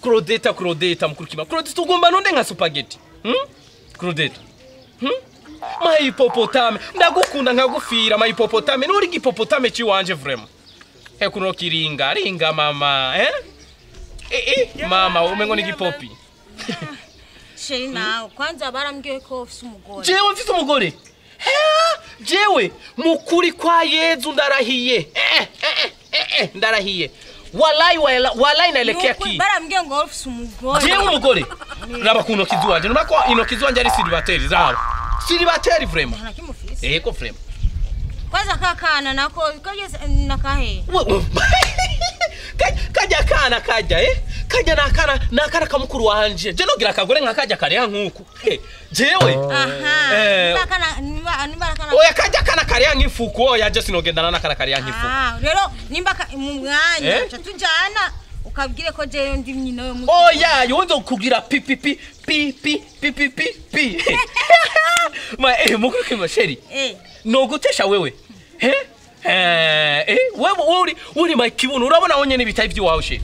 Claudeta Claudeta mukuru Claudeta ugomba nonde nka spaghetti. Claudeta. Mahipopotame ndagukunda nkagufira mahipopotame nuri gipopotame ciwanje vraiment. Kuno kiringa ringa mama eh? Mama umengo ni gipopi. Chéri nawe kwanza barambwiye ko ufise umugore. Jewe mfise umugore? Jewe mukuri kwa Yezu ndarahiye. Ndarahiye. Walai walai naelekea ki. Barambwiye ngo ufise umugore. Jewe umugore? Raba kuno kizuwanje nurako ino kizuwanje ari célibataire zawe. Célibataire vraiment. Nta kimufise. Ego vraiment. Kwanza kakana nako kageze nakahe. Kajya kana kajya kajya nakana nakana kamukuru wanje. Je nogira akagore nka kajya kare nkuku. Jewe. Aha. Nakana nimba kana. Oya kajya kana kare nkifuku oya je sinogendana nakana kare nkifuku. Ah, rero nimba mu mwanya tujana ukabwire ko je ndi nyina yo muto. Oya yonzo kugira pi pi pi pi pi pi pi pi pi. Ma mukuru kima chéri. No gutesha wewe. Wewe uri my kibuno urabona wonyene ibitayi by'iwawe chéri.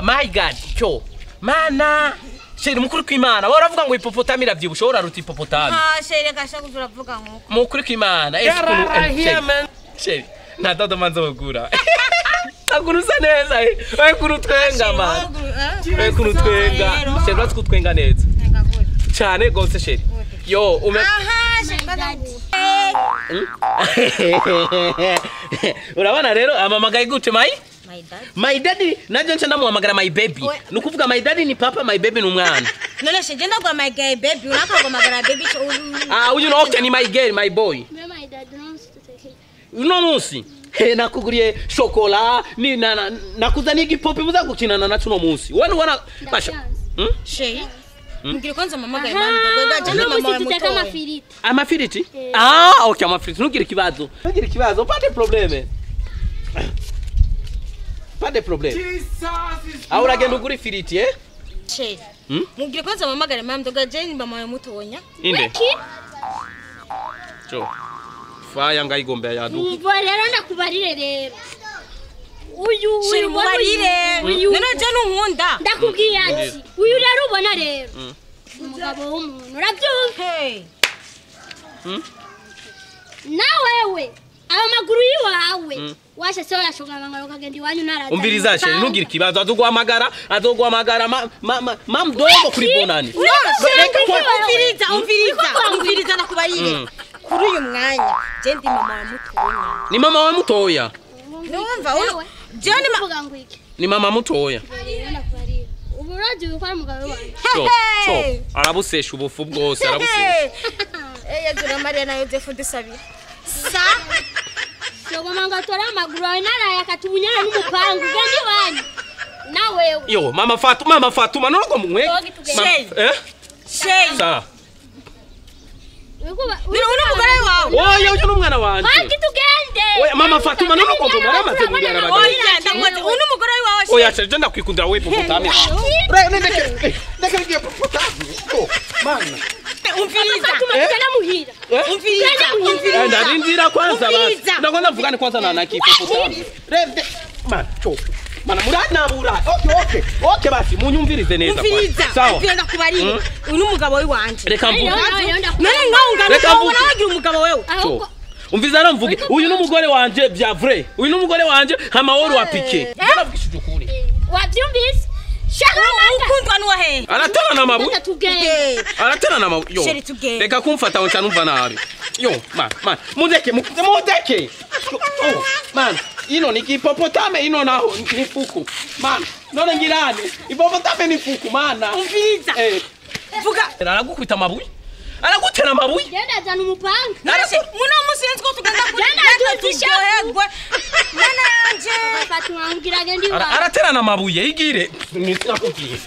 My God cyo. Mana chéri mukuru kw'Imana waravuga ngo hipopotame iravyibusha uraruta hipopotame. Ah chéri kasha kuzuravuga nkuko. Mukuru kw'Imana chéri nta dodo manzogura. Tagurusa neza we kurutwenga man. We kurutwenga. Chéri urazi kutwenga neza. Cyane gose chéri. Yo ume Aha chéri badangu. Urabona rero amamagaye gute mai? My daddy. My daddy naje nce ndamuhamagara my baby. Nukuvuga my daddy ni papa, my baby ni umwana. None she ngenda kwa my guy baby unakagomagara baby. Ah uyu no okay ni my girl, my boy. My daddy no. Uno munsi nakuguriye chocolat ni nakuzaniye igipopi muza gukinana naco uno munsi. Wewe ubona basha. She Ngire kwanza mama gaye mama gaje na mama muto. Amafiriti. Amafiriti? Ah okay amafiriti ntugire ikibazo. Ntugire ikibazo, pas de problème. Pas de problème. Ah uragenda ugura ifiriti eh? She. Mugire kwanza mama gaye mama gaje ni mama mutonya. Inde. Cho. Faya ngayigombea yaduka. Umva rero ndakubarire rero. Uyu uyu mubarire. None je nunkunda. Ndakubwiye ati uyu rero ubona rero. Umugabo w'umuntu urabyumva? Na wewe ayo maguru yiwawe washe se yashonga ngo ukagenda iwanyu naraza. Umviriza chéri ntugire ikibazo azoguhamagara azoguhamagara ma mdogo kuri bonani. Umviriza umviriza umviriza nakubarire. Kuri uyu mwanya je ndi mama wa mutonya. Ni mama wa mutoya. Numva uno je ni mvuga ngo iki? Ni mama mutoya. Uburaje ukora mugabo wanjye. Cyo arabusesha ubufu bwose arabusesha. Yezu na Maria na Yozefu dusabira. Sa Shogoma ngo atora amaguru awe naraya akatubunyana n'umupangu gandi wanyu. Na wewe. Yo mama Fatuma mama Fatuma none mwe. Shey. Sa. Uri umugore wawe. Oya uyu n'umwana wanje. Banki tugende. Oya mama Fatuma none ko mbona amaze kubyara abagabo. Oya ndamwaze uri umugore wawe. Oya chéri ndakwikundira we hipopotame. Re ndeke ndeke ngiye hipopotame. Oh mana. Umviriza. Fatuma tugenda muhira. Umviriza. Umviriza. Ndarindira kwanza basi. Ndakwanza mvugane kwanza na naki hipopotame. Re man cho. Mana muranabura. Okay okay. Okay basi munyumvirize neza kwanza. Sawa. Umviriza ndakubarire. Uyu n'umugabo wanje. Reka mvuge. None ngaho ngana ubona wagira umugabo wewe. Umviza ramvuge. Uyu n'umugore wanje bya vrai. Uyu n'umugore wanje hama woro wa piqué. Naravugishije ukuri. Wabyumvise? Shaka ukundwa nuwa he? Aratera na mabuye. Aratera na mabuye. Yo. Reka kumfata ngo ncanumva nabi. Yo, man, man. Mundeke, mundeke. Oh, man. Ino ni hipopotame ino naho ni fuku. Man, none ngirane. Hipopotame ni fuku mana. Umviriza. Vuga. Aragukubita amabuye. Aragutera amabuye. Genda zana umupanga. Nase muno musi nziko tugenda kuri turyoherwe. Mana yanje. Fatuma ngira genda iwawe. Aratera na mabuye igire. Nakubwiye.